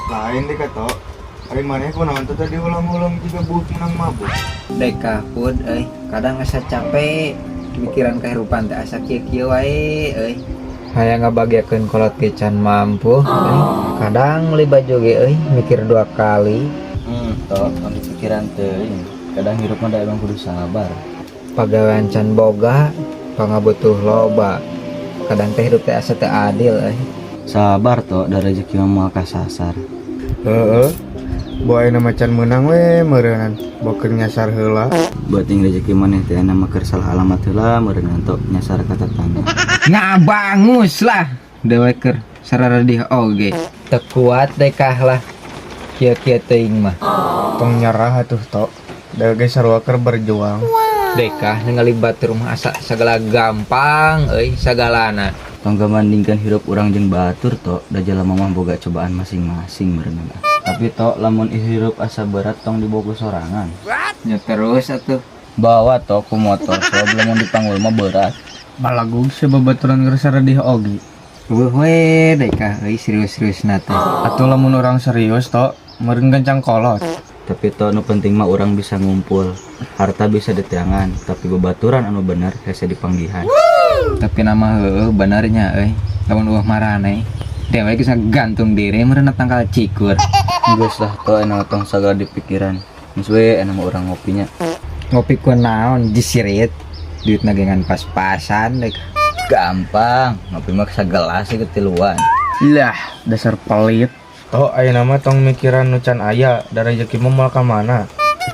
Lain deh to. Ari maneh kunaon teh tadi ulang-ulang juga buuk menang mabuk? Deka pun euy, kadang asa capek mikiran kehidupan teh asa kieu-kieu wae euy. Hayang ngabagiakeun kolot ge can mampu euy. Kadang meuli baju ge euy mikir dua kali. Toh, tong dipikiran teuing. Kadang hirup mah da emang kudu sabar. Pagawean can boga, pangabutuh loba. Kadang teh hidup teh asa teu adil euy. Sabar toh, da rezeki mah moal kasasar. Heeh. Boa ayeuna mah can meunang we meureunnan. Bokeun nyasar heula. Beuting rezeki maneh teh mah keur salah alamat heula meureunnan tok, nyasar ka tetangga. Ngabangus lah dewek keur sararedih oge. Teu kuat dekah lah kieu-kieu teuing mah. Tong nyerah atuh to. Da ge sarua keur berjuang. Dekah ningali batur mah asa sagala gampang euy sagalana. Tong gabandingkeun hirup urang jeung batur to, da jalma mah boga cobaan masing-masing meureunnan. Tapi to, lamun hirup asa berat tong dibawa ku sorangan. Nya terus atuh. Bawa to ku motor, sebab lamun dipanggul mah berat. Balagug sebabaturan keur saredih oge. Eueuh we dekah euy serius-seriusna teh. Atuh lamun urang serius to, meureun gancang kolot. Tapi to, nu penting mah urang bisa ngumpul. Harta bisa diteangan, tapi babaturan anu bener hese dipanggihan. Tapi nama heueuh benernya euy. Lamun eueuh maraneh dewek geus gantung diri meureun tangkal cikur. Geus lah to, enak tong sagala dipikiran. Geus we enak mah urang ngopinya. Ngopi ku naon jisirit, duit ngan pas-pasan dek. Gampang, ngopi mah sagelas sih ketiluan. Lah, dasar pelit. Toh ayeuna mah tong mikiran nu can aya, da rezeki mah moal ka mana.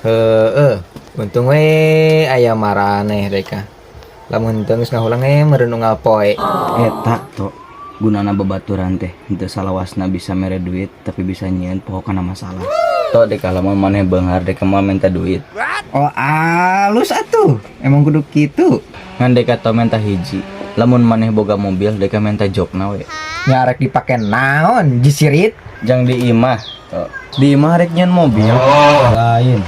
Heeh, untung we aya maraneh deka. Lamun teu geus ngahulang meureun unggal poe. Eta to, gunana babaturan teh henteu salawasna bisa mere duit, tapi bisa nyieun poho kana masalah. To, dek lamun maneh beunghar dek moal minta duit. Oh, alus atuh, emang kudu kitu. Ngan dek to minta hiji. Lamun maneh boga mobil dek minta jokna we. Nya arek dipake naon jisirit? Jang di imah to. Di imah rek nyieun mobil. Lain.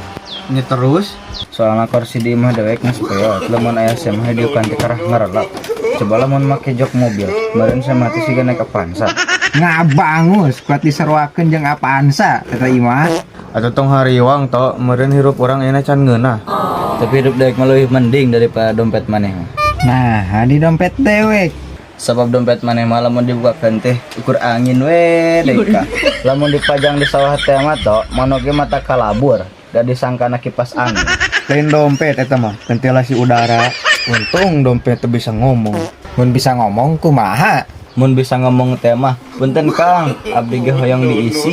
Nya terus? Soalna kursi di imah dewek geus peot. Lamun aya semah diukan teh karah ngarelap. Coba lamun make jok mobil, meureun semah teh siga naik Avanza. Ngabangus kuat diseruakeun jeung Avanza eta imah. Atuh tong hariwang to, meureun hirup urang ayeuna can ngeunah. Tapi hidup dewek mah leuwih mending daripada dompet maneh mah. Nah, di dompet dewek. Sebab dompet maneh mah lamun dibukakeun teh ukur angin we deka. Lamun dipajang di sawah teh mah to, manuk ge mata kalabur da disangkana kipas angin. Lain dompet eta mah, ventilasi udara. Untung dompet teu bisa ngomong. Mun bisa ngomong kumaha? Mun bisa ngomong teh mah, "Punten Kang, abdi ge hoyong diisi."